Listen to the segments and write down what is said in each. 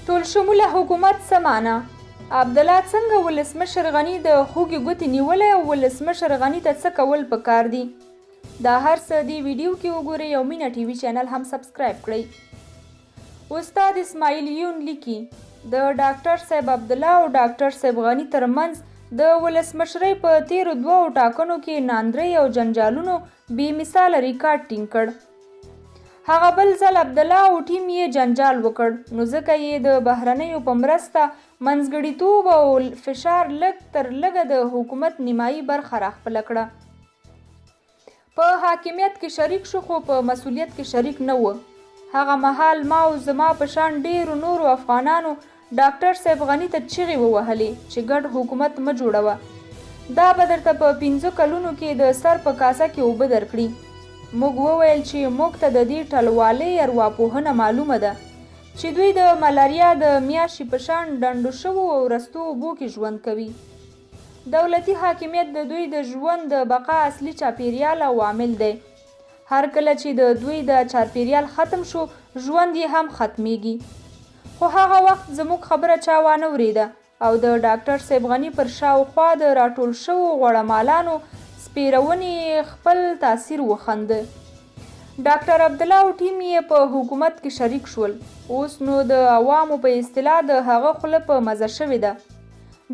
ټولشموله حکومت څه مانا؟ عبدالله څنګه ولسمشر غني د خوږې ګوتې نیولی او ولسمشر غني ته څه کول پکار دي؟ دا هر څه دې ویډیو کې وګورئ او مینه ټي وي چینل هم سبسکرایب کړئ. استاد اسماعیل یون لیکي، د ډاکټر صاحب عبدالله او ډاکټر صاحب غني تر منځ د ولسمشرۍ په تېرو دوو ټاکنو کې ناندرۍ او جنجالونو بې مثاله ریکارډ ټینګ کړ. هغه بل ځل عبدالله او ټیم یې جنجال وکړ، نو ځکه یې د بهرنیو په مرسته، منځګړیتوب او فشار لږ تر لږه د حکومت نیمایي برخه راخپله کړه. په حاکمیت کې شریک شو خو په مسولیت کې شریک نه و. هغه مهال ما او زما په شان ډېرو نورو افغانانو ډاکټر صیب غني ته چیغې ووهلې چې ګډ حکومت مه جوړوه، دا به درته په پنځه کلونو کې د سر په کاسه کې اوبه درکړي. موږ وویل چې موږ ته د دې ټلوالې ارواپوهنه معلومه ده چې دوی د ملاریا د میاشي په شان ډنډو شوو او ورستو اوبو کې ژوند کوي. دولتي حاکمیت د دوی د ژوند د بقا اصلي چاپیریال او عامل دی. هر کله چې د دوی دا چارپیریال ختم شو، ژوند یې هم ختمیږي. خو هغه وخت زموږ خبره چا وانه وریده او د ډاکټر صیب غني پر شاوخوا د راټول شوو غوړه مالانو سپیرونې یې خپل تاثیر وښنده. ډاکټر عبدالله او ټیم یې په حکومت کې شریک شول. اوس نو د عوامو په اصطلاح د هغه خوله په مزه شوې ده.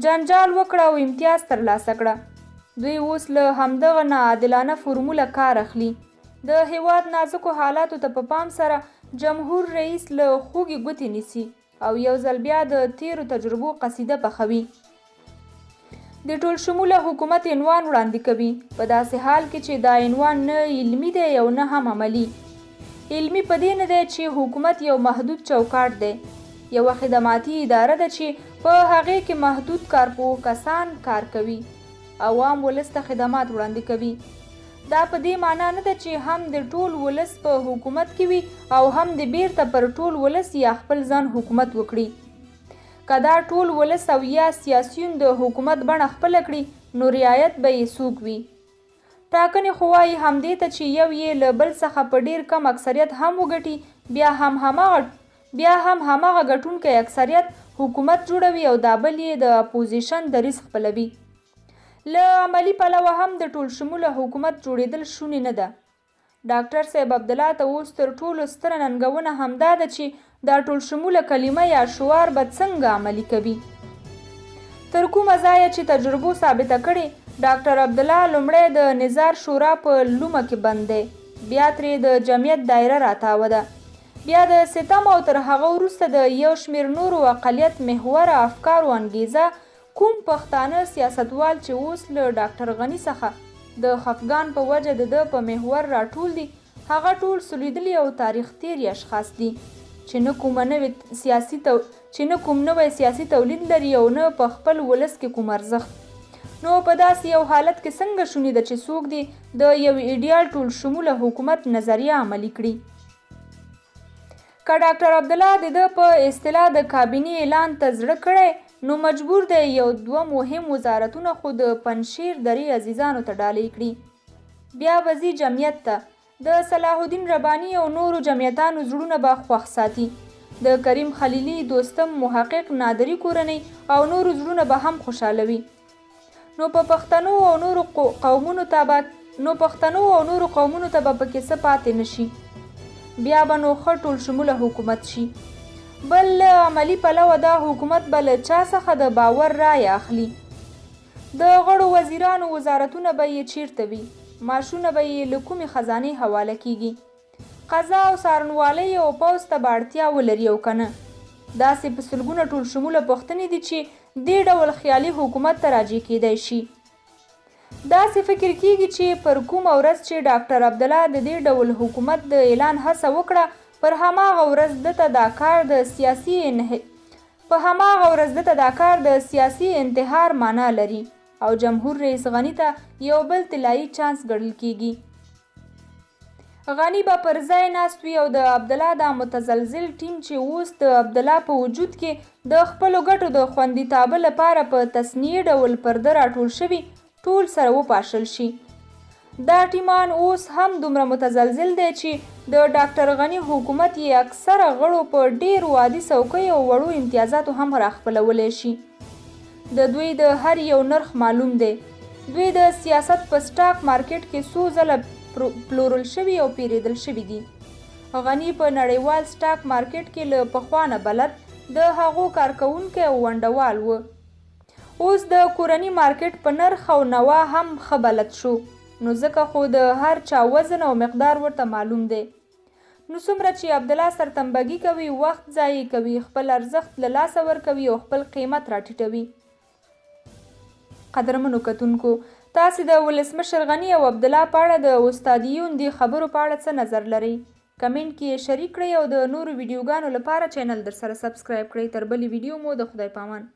جنجال وکړه او امتیاز ترلاسه کړه. دوی اوس له همدغه ناعادلانه فورموله کار اخلي. د هېواد نازکو حالاتو ته په پام سره جمهور رئیس له خوږې ګوتې نیسي او یو ځل بیا د تېرو تجربو قصیده پخوي. د ټولشموله حکومت عنوان وړاندې کوي، په داسې حال کې چې دا عنوان نه علمي دی او نه هم عملي. علمي په دې نه دی چې حکومت یو محدود چوکاټ دی، یوه خدماتي اداره ده چې په هغې کې محدود کارپوه کسان کار کوي او عام ولس ته خدمات وړاندې کوي. دا په دې مانا نه ده چې هم دې ټول ولس په حکومت کې وي او هم دې بېرته پر ټول ولس یا خپل ځان حکومت وکړي. که دا ټول ولس او یا سیاسیون د حکومت بڼه خپله کړي نو رعایت به یې څوک وي؟ ټاکنې خو وايي همدې ته چې یو یې له بل څخه په ډېر کم اکثریت هم وګټي بیا هم هماغه بیا هم هماغه ګټونکی اکثریت حکومت جوړوي او دا بل یې د اپوزیشن دریځ خپلوي. له عملي پلوه هم د ټولشموله حکومت جوړېدل شونې نه ده. ډاکټر صیب عبدالله ته اوس تر ټولو ستره ننګونه همدا ده چې دا ټولشموله کلمه یا شعار به څنګه عملي کوي؟ تر کومه ځایه چې تجربو ثابته کړې، ډاکټر عبدالله لومړی د نظار شورا په لومه کې بند دی، بیا ترې د جمعیت دایره راتاوه ده، بیا د ستم او تر هغه وروسته د یو شمېر نورو اقلیت محوره افکارو انګېزه کوم پښتانه سیاستوال چې اوس له ډاکټر غني څخه د خفګان په وجه د ده په محور راټول دي، هغه ټول سولیدلي او تاریخ تېري اشخاص دي چې نه کومه نوې سیاسي چې نه کوم نوی سیاسي تولید لري او نه په خپل ولس کې کوم ارزښت. نو په داسې یو حالت کې څنګه شونې ده چې څوک دې د یو ایډیال ټولشموله حکومت نظریه عملي کړي؟ که ډاکټر عبدالله د ده په اصطلاح د کابینې اعلان ته زړه کړی، نو مجبور دی یو دوه مهم وزارتونه خو د پنجشیر درې عزیزانو ته ډالۍ کړي. بیا به ځي جمعیت ته، د صلاح الدین رباني او نورو جمعیتانو زړونه به خوښ ساتي. د کریم خلیلي، دوستم، محقق، نادري کورنۍ او نورو زړونه به هم خوشالوي. نو په پښتنو او نورو قومونو ته به نو پښتنو او نورو قومونو ته به پکې څه پاتې نه شي. بیا به نو ښه ټول شموله حکومت شي. بل له عملي پلوه دا حکومت به له چا څخه د باور رایه اخلي؟ د غړو وزیرانو وزارتونه به یې چیرته وي؟ معاشونه به یې له کومې خزانې حواله کیږي؟ قضا او څارنوالۍ او پوځ ته به اړتیا ولري او که نه؟ داسې په سلګونه ټول شموله پوښتنې دي چې دې ډول خیالي حکومت ته راجع کېدای شي. داسې فکر کېږي چې پر کومه ورځ چې ډاکټر عبدالله د دې ډول حکومت د اعلان هڅه وکړه پر هماغه ورځ ده ته دا کار د سیاسي په هماغه ورځ ده ته دا کار د سیاسي انتحار مانا لري او جمهور رئیس غني ته یو بل طلایي چانس ګڼل کېږي. غني به پر ځای ناست وي او د عبدالله دا متزلزل ټیم چې اوس د عبدالله په وجود کې د خپلو ګټو د خوندیتابه لپاره په تصنیعي ډول پر ده راټول شوي، ټول سره وپاشل شي. دا ټیمان اوس هم دومره متزلزل دی چې د ډاکټر غني حکومت یې اکثره غړو په ډېرو عادي څوکیو او وړو امتیازاتو هم راخپلولی شي. د دوی د هر یو نرخ معلوم دی. دوی د سیاست په سټاک مارکېټ کې څو ځله پلورل شوي او پېرېدل شوي دي. غني په نړیوال سټاک مارکېټ کې له پخوا نه بلد، د هغو کارکوونکی او ونډه وال و. اوس د کورني مارکېټ په نرخ او نوا هم ښه بلد شو، نو ځکه خو د هر چا وزن او مقدار ورته معلوم دی. نو څومره چې عبدالله سرتمبګي کوي، وخت ضایع کوي، خپل ارزښت له لاسه ورکوي او خپل قېمت راټیټوي. قدرمنو کتونکو! تاسې د ولسمشر غني او عبدالله په اړه د استاد یون دې خبرو په اړه څه نظر لرئ؟ کمنټ کې یې شریک کړئ او د نورو ویډیوګانو لپاره چینل درسره سبسکرایب کړئ. تر بلې ویډیو مو د خدای پامان.